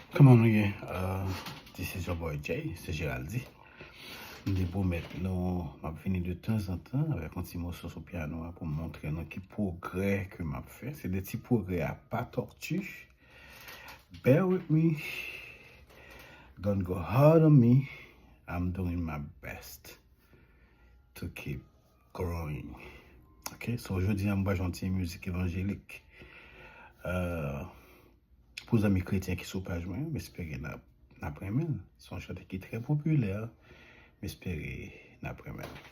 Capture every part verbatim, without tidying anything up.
Kòman nou ye? Uh, this is your boy Jay, se Geraldi. M te pwomèt nou, m ap vini de tanzantan avèk yon ti moso sou pyano a pou m montre nou ki pwogrè ke m ap fè. Se de ti pwogrè a pa tòti. Bear with me. Don't go hard on me. I'm doing my best to keep growing. Ok, so jodi a m pral jwe yon ti mizik evanjelik. Uh, Pou zanmi kretyen ki sou paj mwen, m espere n ap, n ap renmen l. Se yon chante ki trè popilè. M espere n ap renmen l.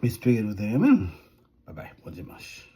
M espere nou te renmen l. Babay, bon dimanch.